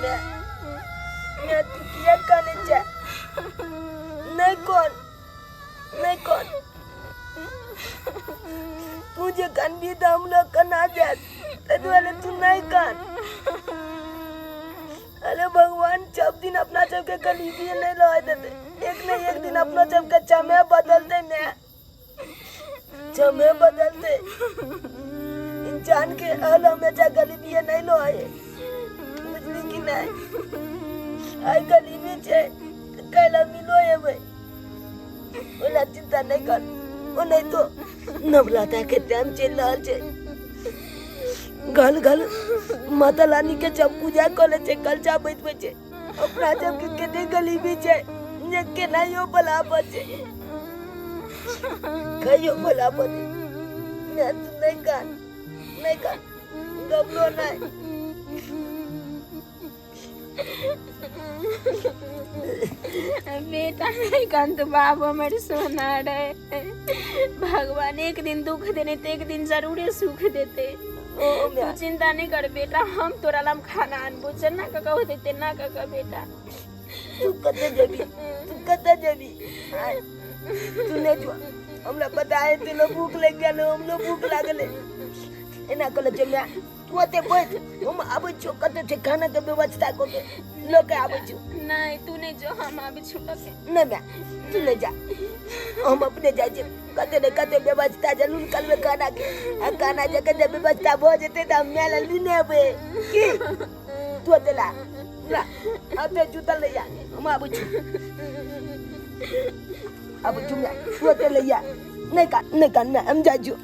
माय, माय, तू किया कानै छै? नहि कोन, नहि कोन। तू जे कानबी तऽ हमरो कना जायत, ताहि दुआरे तू नहि कान। अरे भगवान सब दिन अपना सबके गरीबी नहीं रह देते, एक न एक दिन अपना सबके समय बदलते ने, समय बदलते। इंसान के हाल हमेशा गरीबी नहीं रहे, बुझली कि नहीं? आइ गरीबी छे काल्हि अमीरो हेबै, ओला चिंता नहीं कर। ओ नहीं तो नवरात्रा के टाइम चलि रहल छै, घर घर माता रानी के सब पूजा करे छै, कलशा बैठबै छै। अपना सबके कते गरीबी छै जे केनाहियो भला बचे, खाइयो भला बचे। नहि तू नहि कान, नहि कान, घबरो नहि। बेटा नहीं कान तो बाबू हमर सोना रे। भगवान एक दिन दुख देने तो एक दिन जरूरे सुख देते। ओ तू चिंता नहीं कर बेटा, हम तोरा लम खाना अनबो, जेना कऽ कहू दे तेना कऽ कऽ बेटा। तू कतऽ जेबी, तू कतऽ जेबी? आय, तू नहीं जो, हमरा पता है तेलो भूख लग गेल, हमरो भूख लागल है। एना कहले छै माय, तू ओते बैठ, हम आबै छियौ, कतऽ छै खाना के व्यवस्था कऽ के लऽ के आबै छियौ। नहीं तू नहीं जो, हम आबै छियौ लऽ के। नहीं माय, तू नहीं जा, हम अपने जाइ छियै। कते ने कते व्यवस्था जरूर करबै खाना के, आ खाना जे कते व्यवस्था भऽ जेतै तऽ हम माय लए लेने अबै। की तू ओते ला ला, ओते जूता ले जा, हम आबै छियौ, आबै छियौ माय, तू ओते ले जा। नहीं कान, नहीं कान माय, हम जाइ छियौ।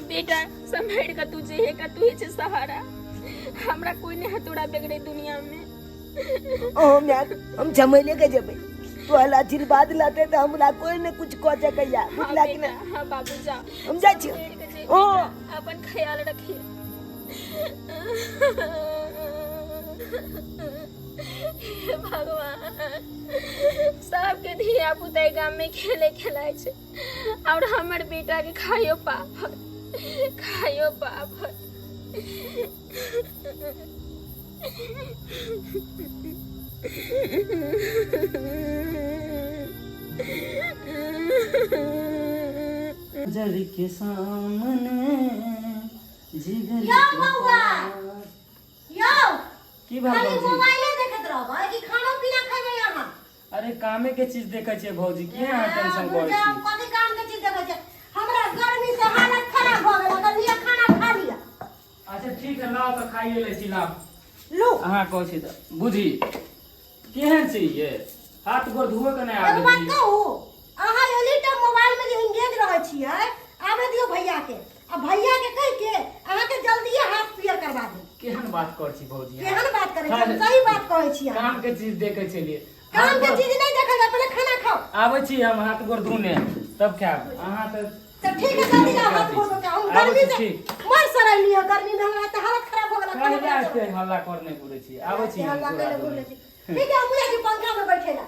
बेटा संभाल के तू जे है का तू ही छे सहारा, हमरा कोई नहीं है तोरा बगैर दुनिया में। ओ माय, हम जमैले के जेबै, तोहर आशीर्वाद लाते तऽ हमरा कोई ने कुछ कह सकैया, हाँ बुझला कि बेटा, नहीं? हाँ बाबू जा। हम जाइ छियौ। संभाल के जे ओ। बेटा, अपन ख्याल रखिए। हे भगवान, सबके धिया पुता गाम में खेले खेलाय छै और हमर बेटा के खाइयो पाप है, खाइयो पाप है। नजर के सामने जिगर यौ के बौआ! पास। यौ की भेल खाली भौजी? मोबाइले देखैत रहबै कि खानो पीना खैबै अहाँ? अरे कामे के चीज देखै छियै भौजी, किया अहाँ टेंशन करै जाउ, छी? कथी काम के चीज देखै छियै? हमरा गर्मी से हालत खराब भऽ गेल, अगर लिअ खाना खा लिअ। अच्छा ठीक है, लाओ तऽ खाइए लै छी, लाओ। लू। अहाँ कहै छी तऽ बुझी केहन छी ये, हाथ गोर धोए के नहि एगो आबै बात छी। कहू, अहाँ एनी टाइम मोबाइल में जे एंगेज रहै छियै, आबे दियौ भैया के, आ भैया के कहि के अहाँ के जल्दिए हाथ पीयर करवा देब। केहन बात कर छी भौजी अहाँ? केहन बात करै छी? हम खाली सही बात कहै छी अहाँ। काम के चीज देखै छलियै। काम हाथ के गोर चीज नहि देखल जाय, पहिले खाना खाओ। आबै छी हम हाथ गोर धोने तब खायब। अहाँ तऽ तऽ ठीक है, जल्दी जाओ हाथ गोर धो के। हम आबै गर्मी छी, से ठीक। मर सड़ैली है गर्मी में, हमरा तऽ हालत खराब हो गेल। खाना कहिया बना एते हल्ला करने घुरै छी? आबै छी हम हल्ला गोर कैले हाथ घुरै धोने। छी। ठीक है, हम जाइ छी पंखा में बैठे ला।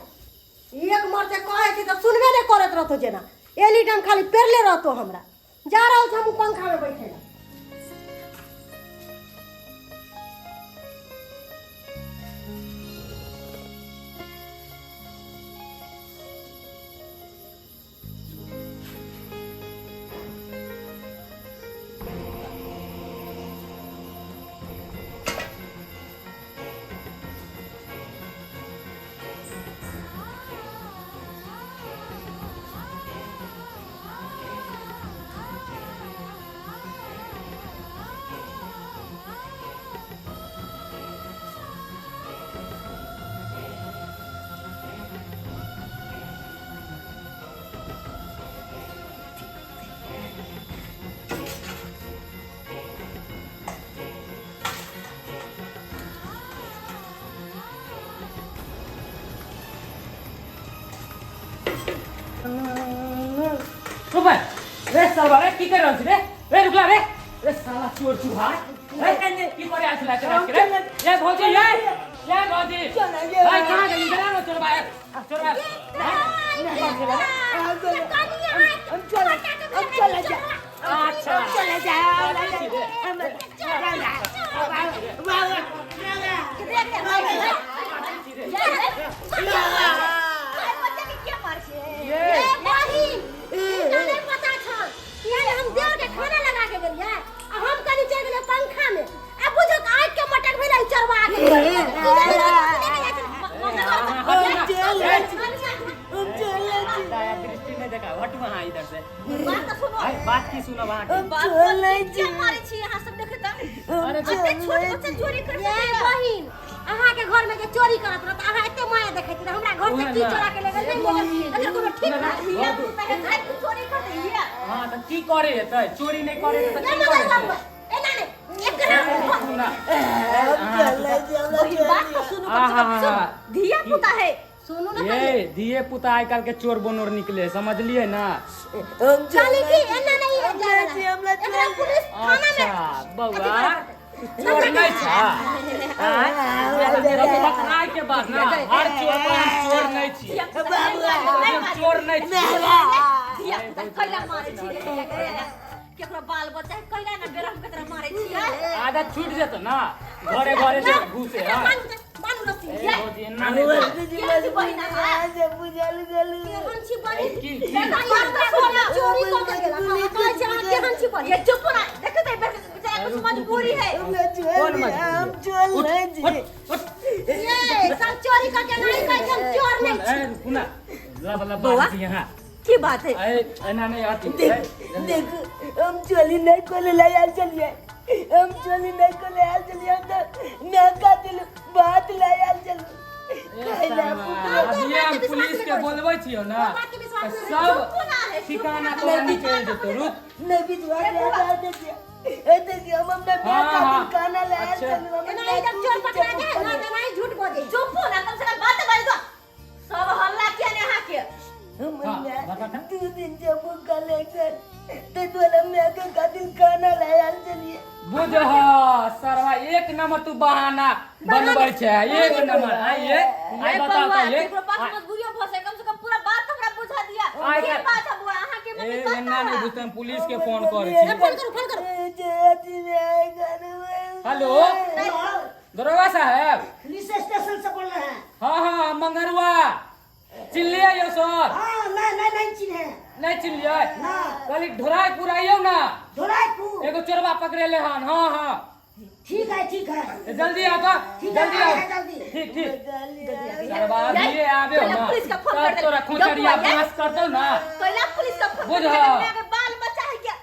एक मर से कहै छी तऽ सुनबे नहि करैत रहतो, जेना एनी टाइम खाली पेरले रहतो। हमरा जा रहल छी हम पंखा में बैठे ला। रुक भाई, रे साला रे, की कर रहल छी रे? रे रुकला रे, रे साला चोर चुहार रे। की करे आयल छलै चोरा के रे? ये भौजी ये ये भौजी भाई कहाँ गेली इधर आ ना चोरबा चोरबा हम चले हम चले जा अच्छा चले जा ये बहिन हिनका नहि पता छल कि आइ हम देवर के खाना लगा के गेलियै आ हम कनि चलि गेलियै पंखा में आ बुझो कि आँखि के मटक भेलै चोरबा के हम चले दया दृष्टि नहीं देखा हट वहाँ इधर से बात तो सुनो भाई बात की सुनो वहाँ की हम चले क्या मारे छी अहाँ सब देखे त अरे कते छोट बच्चा चोरी कर ये सकैया बहिन अहाँके घर में जे चोरी करत रहत अहाँ एते माया देखैत रहे हमरा घर से की चोरा के ले गेल नहि ले गेल एकर कोनो ठीक ना हिया पुता है भाई तू चोरी कर दे हिया हाँ तो की करे हेतै चोरी नहीं करे तऽ ये की मगर करे बाबू एना नहि एकरा सुना चले बहिन बात तो सुनो कम से कम हाँ, सुन हाँ। धिया पुता है सुनू ना ये धिये पुता आइ काल्हि के चोर बनोर निकले समझलिए ना हम चली की एना नहीं हम जा हमरा एकरा पुलिस थाना में अच्छा बौआ तू चोर नहीं छा पकड़ाय के बाद ना हर चोर पर हम चोर नहीं छी हम चोर नहीं छी धिया पुता कैला मारे छी केकरो बाल बच्चा है कैला ना बेरहम के तरह मारे छी आदत छूट जेतो ना घरे घरे जे घुसे एकरा हाँ बान्हू बान्हू रस्सी ए भौजी एना नहीं बुझल गेल केहन छी बहिन की एकरा घर में चोरी कऽ के गेल अहाँ कहै छी अहाँ केहन छी बहिन ये चुप ना देखो तो बेचारा कुछ मजबूरी है कौन हम चले मजबूरी उठ उठ ये सब चोरी कऽ के नहीं कहै छी हम चोर नहीं छी ए रुकू ना ला ला बात छी यहाँ की बात है ए एना नहीं आती देख देख हम चोली नहीं कोले ले आयल चलिए हम चोली नहीं कोले आयल चलिए हम तो मैं का दिल बात ले आयल चलू अभिये हम पुलिस के बोलबै छियौ ना बात के विश्वास तऽ नहीं सब ठिकाना तोरा निकलि जेतौ रुक नहीं विश्वास नहीं आता देखिए ए देखिए हम अपने हाँ, मैं का हाँ। दिल खाना ले आयल अच्छा। चलू हम एना एकदम चोर पकड़ा जाए ना तऽ नहीं झूठ बोले चुप हो ना कम से कम बात बाज दो सब हल्ला किया ने अहाँ के हम हाँ, बता ना। दू दिन जब कल कर तो दोला मैं के का दिल खाना ले आयल चलिए बुझ सरवा एक नंबर तू बहाना बनबै छै एक नंबर आइए आइ बताओ बउआ, तऽ ये केकरो पास मजबूरियो भऽ सके कम से कम पूरा बात हमरा बुझा दिया आइ की काल्हि- बात है बुआ अहाँ के ए मम्मी कत एना नहि बुझतै हम पुलिस के फोन करै छी फोन करू फोन करू हेलो दरोगा साहब पुलिस स्टेशन से बोल रहे हैं। हाँ हाँ मंगरुआ चिल्लिए यौ सर हाँ, नहीं नहीं नहीं चिन्हे। नहीं चिल्लिए ना। कहली ढोरायपुर आइयौ ना। ढोरायपुर एगो चोरबा पकड़ेले हन। हाँ हाँ ठीक है ठीक है। ए, जल्दी आओ तो ठीक है, जल्दी आओ। आ रहे हैं जल्दी। ठीक ठीक। सरवा अभी आबे पहले ना पुलिस का फोन तब कर दे। तोरा खोचरिया जब बांस करतौ ना। पहला पुलिस का फोन बुझ। कर दे, मेरे बाल बच्चा है क्या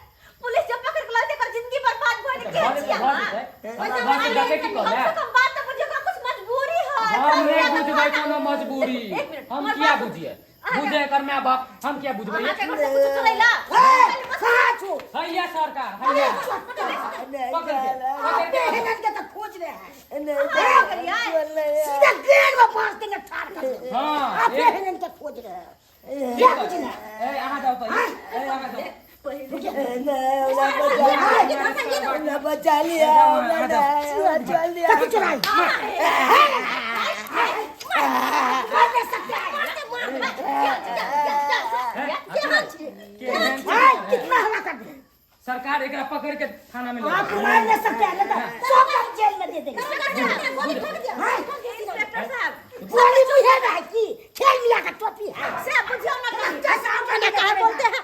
पुलिस जब पकड़ के लाते कर जिंदगी बर्बाद भइल के घर छिया से घर से हमरा घर से डके की कम कहले से कम बात तो बुझियो का कुछ मजबूरी है। हम नहीं बुझबै कोनो मजबूरी। एक मिनट, हम हमर किया बात- बुझिए बुझे एकर my बाप हम किया बुझबै अहाँ के घर से कुछ चोरैला ए, कहाँ छो? हैया सरकार हैया पकड़ के पकड़ के हेलन के तो खोज रहे हैं। सीधा ग्रेड में बांस देंगे ठाड़ कर देंगे। हाँ, आप एक- हेलन के खोज रहे हैं। क्या बुझना ए अहाँ जाओ तो ए अहाँ जाओ। बचा लिया चल लिया कथी चुराई? मार दे सकते हैं। हाय, कितना हला कर दे। सरकार एकरा पकड़ के थाना में ले आप जाओ। मार नहीं सकते हैं, नहीं तो सब हम जेल में दे देंगे। हाय, इंस्पेक्टर साहब गोली मुझे ना की खेल मिला का टोपी है। साहब बुझियो ना कहीं। जैसा आप एना काहे बोलते हैं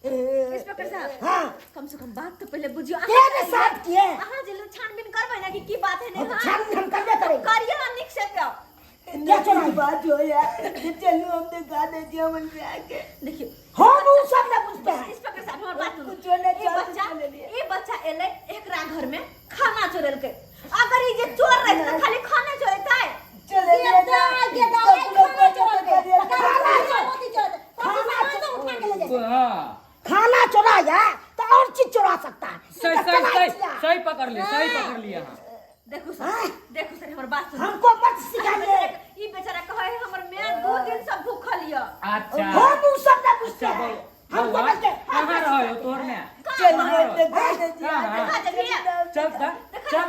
इंस्पेक्टर साहब हाँ कम से कम बात तो पहले बुझियो। के ने साथ किए? अहाँ जे लोग छानबीन करबै ना कि की बात है हम ने छानबीन हम करबे करेंगे। करियो ना नीक से क्यों क्या चुराई? बात हो यार चलू हम दिखा दे हम आके। देखियो हम उ सब ना बुझते हैं। इंस्पेक्टर साहब हमर बात सुनू। कुछो नहीं ई चल बच्चा चले लिए। ई बच्चा एलै एकरा घर में खाना चोरेलकै। अगर ई जे चोर रहै त खाली खाना चोरेतै। चले ये लिए दाल के दाल खाना चोरलकै। मोती चोरलकै। खाना तो उठा के ले जाए। हाँ खाना चुराया तो और चीज चुरा सकता है। सही ये तो सही चलाई सही किया। सही पकड़ लिया सही पकड़ लिया। हाँ देखू सर हाँ? देखू सर हमर बात सुनू। हमको मत सिखाइए। ई बेचारा कहै है हमर माय 2 दिन से भूखल य। अच्छा हम उ सब ना बुझते अच्छा हैं। हमको बौआ बस के कहाँ रहो तोहर में? चल देखा दे जी हाँ, चल चल ता चल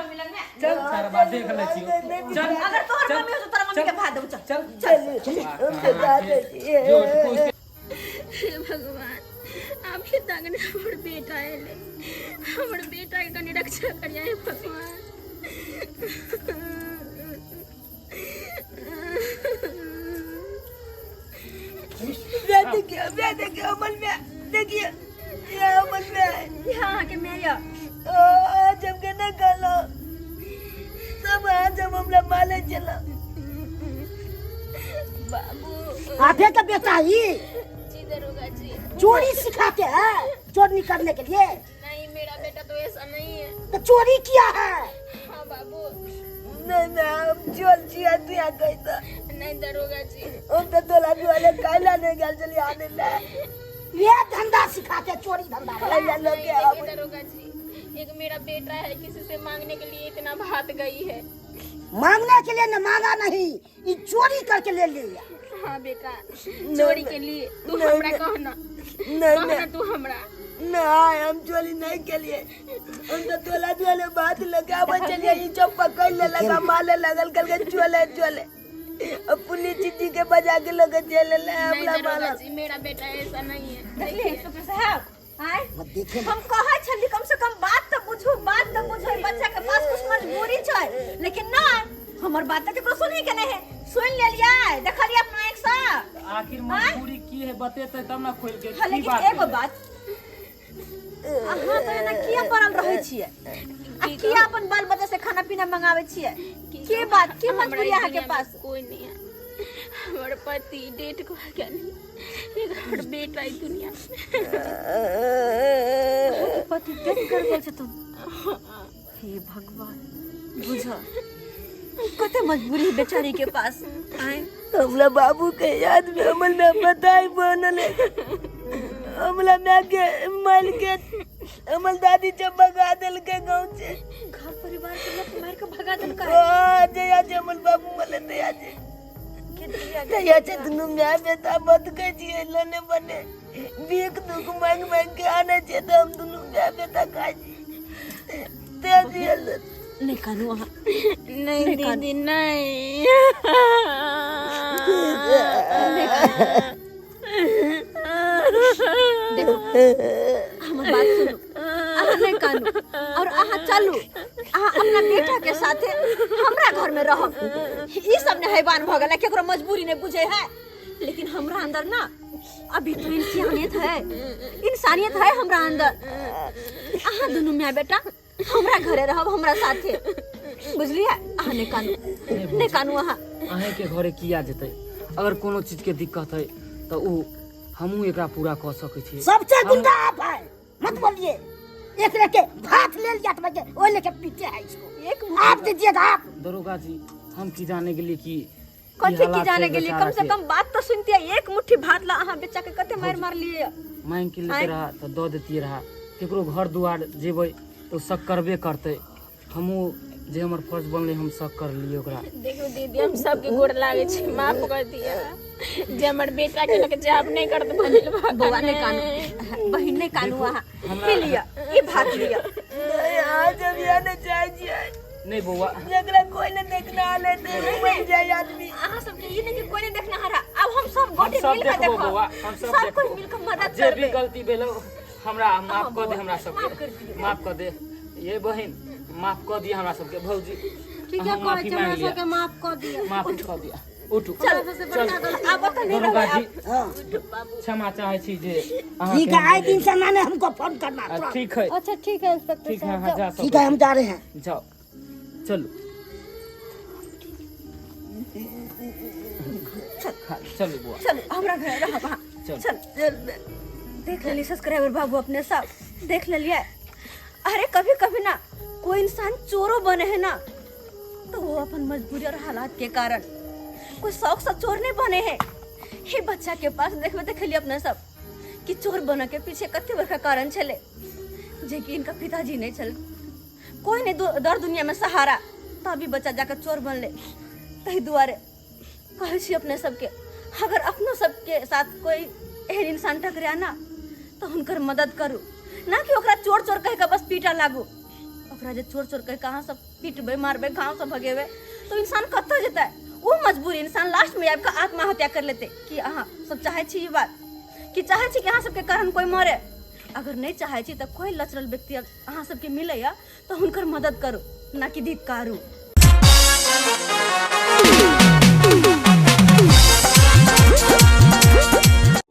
चल सरवा देख ले छियो चल अगर तोहर मम्मी हो तो तोरा मम्मी के भात देबो चल चल चल हम देखा दे जी जोर फूस के हे भगवान अभी तक ने हमर बेटा एले हमर बेटा के कनि रक्षा करिया हे भगवान मैं देखिए मैं देखिए अमल में देखिए ये अमल में है यहाँ अहाँके माय यऽ आज हमके नहीं कहलो सब आज हम हमरा माले चला बाबू आपे का बेटा ही जी दरोगा जी चोरी सिखाते हैं चोरी करने के लिए नहीं मेरा बेटा तो ऐसा नहीं है तो चोरी किया है हाँ बाबू नहीं मैं हम चल जिया दिया गई तो नहीं दरोगा जी हम तो तोला वाले काला नहीं गल चली आने ले ये धंधा सिखाते चोरी धंधा काला नहीं लोग के देखिए आवे दरोगा जी एक मेरा बेटा है किसी से मांगने के लिए इतना भात गई है मांगने के लिए न मांगा नहीं ये चोरी करके ले लिया हाँ बेटा चोरी के लिए तू नहीं, हमरा नहीं। कहना नहीं कहना नहीं तू हमरा नहीं हम चोरी नहीं के लिए हम तो तोला वाले बात लगा आवे चलिए ई चौक पकड़ ले लगा माले लगल कल के चोले चोले अब पुलिस जी के बजा के लोग जेल ले नहीं हमला दरोगा माला जी मेरा बेटा ऐसा नहीं है देखलिए इंस्पेक्टर साहब आय मत देखे हम कहै छली कम से कम बात तऽ बुझू बात तऽ बुझू ई बच्चा के पास कुछ मजबूरी छै लेकिन नहि हमर बात तऽ केकरो सुनही के नहि है सुनि लेलियै देखलियै अपना आँखि सँ आखिर मजबूरी की है बतेते तब ना खोल के हाँ की लेकिन बात एगो है? बात अहाँ तऽ एना किया पड़ल रहै छियै आ किया अपन बाल बच्चा से खाना पीना मंगाबै छियै की बात की हमरा मजबूरी ई अहाँ के दुनिया में पास कोई नहीं है हमारे पति डेट को गया नहीं एक हमर बेटा ई दुनिया में पति डेथ कर गेल छथुन हे भगवान बुझ कते मजबूरी है बेचारी के पास आय हमरा बाबू के याद में हमल में बताई बनल है। हमला माय के मार के हमल दादी जब भगा दिल के गांव से घर परिवार के लोग मार के भगा देलकै आ जया जे हमल बाबू मले दया जे दया जे दुनू माय बेटा बद के जिए लने बने भीख दुख मांग मांग के आने छे तो हम दुनू माय बेटा खाई छी ते जिए नहि कानू अहाँ नहीं दीदी नहीं देखो हमर बात सुनू अहाँ नहि कानू और अहाँ चलू अहाँ अपना बेटा के साथे हमरा घर में रहब ई सब ने हैवान भऽ गेलै केकरो मजबूरी नहि बुझे है लेकिन हमरा अंदर ना अभी तो इंसानियत है इंसानियत है हमरा अंदर अहाँ दुनू माय बेटा हमरा घरे रहब हमरा साथे बुझलियै अहाँ नहि कानू नहि कानू अहाँ अहेंके घरे किया जेतै अगर कोनो चीजके दिक्कत है तऽ ओ हमहूँ एकरा पूरा कऽ सकै छी सबसे गुंडा आप है मत बोलिए एक लेके भात ले लिया तो बच्चे वो लेके पीते हैं इसको एक आप दीजिएगा आप दरोगा जी हम की जाने गेलिए कि ई कथी की हालात जाने छै गेलिए कम बेचारा से के। कम बात तो सुनतियै एक मुट्ठी भात ला अहाँ बेचा के कते मारि मारलियै मांगि के लेते आँय? रहा तऽ दऽ देतियै रहा केकरो घर दुआर जेबै तऽ ओ शक करबे करतै हमहूँ जे हमर फर्ज बनलै हम शक करलियै ओकरा देखो दीदी हम सबके गोर लागे छी माफ कर दिया जे हमर बेटा के लगे जाब नहीं करत भइल बा बौआ नहि कानू बहिन नहि कानू अहाँ ई लिअ ई भात लिअ नहीं आज हम यहाँ नहीं चाहे छियै नहीं बौआ जकरा कोई नहीं देखना आले ते बन जाए आदमी अहाँ सबके ई नहि कि कोई नहि देखना हरा आब हम सब गोटे सब मिल के देखबो देखब बौआ हम सब सब कोई देखबो मिल के मदद जे भी करबै गलती भेलो हमरा माफ कऽ दे हमरा माफ कर सबके दियौ। माफ कऽ दे ये बहिन माफ कऽ दिअ हमरा सबके भौजी ठीक है अहाँ कहै माफी छै हमरा मांगि लिअ सबके माफ कऽ दिअ माफ कऽ दिअ उठू चल चल आब ओतऽ नहि दरोगा रहबै जी आब क्षमा चाहै छी जे अहाँके ठीक है हम आए दिन से मैंने हमको फोन करना आ, तुरंत। ठीक है अच्छा ठीक है इंस्पेक्टर ठीक है साहब अहाँ जा ठीक है सकै हम जा रहे हैं छी। जाओ चलू चलू बुआ चल हमरा घर रहब अहाँ चल। चल देख लेलिए सब्सक्राइबर बाबू अपने सब देख लेलिए अरे कभी कभी ना कोई इंसान चोरो बने है ना तो वो अपन मजबूरी और हालात के कारण कोई शौक से चोर नहीं बने है हे बच्चा के पास देखबे देखलिए अपने सब कि चोर बने के पीछे कते बड़का कारण छले जे कि इनका पिताजी नहीं छल कोई नहीं दर दुनिया में सहारा तभी बच्चा जाकर चोर बनले तही दुआरे कहै छी अपने सबके अगर अपनो सबके साथ कोई एहन इंसान टकरा ना तऽ हुनकर मदद करू ना कि ओकरा चोर चोर कहि कऽ बस पीटऽ लागू। ओकरा जे चोर चोर कहि कऽ अहाँ सब पीटबै, मारबै, गाँव से भगेबै तो इंसान कतऽ जेतै? ओ मजबूरी इंसान लास्ट में आबि कऽ आत्महत्या कर लेतै। कि अहाँ सब चाहै छी ई बात? कि चाहै छी कि अहाँ सबके कारण कोइ मरे? अगर नहि चाहै छी तऽ कोइ लचरल व्यक्ति अहाँ सबके मिलैया तऽ हुनकर मदद करू, ना कि धिक्कारू।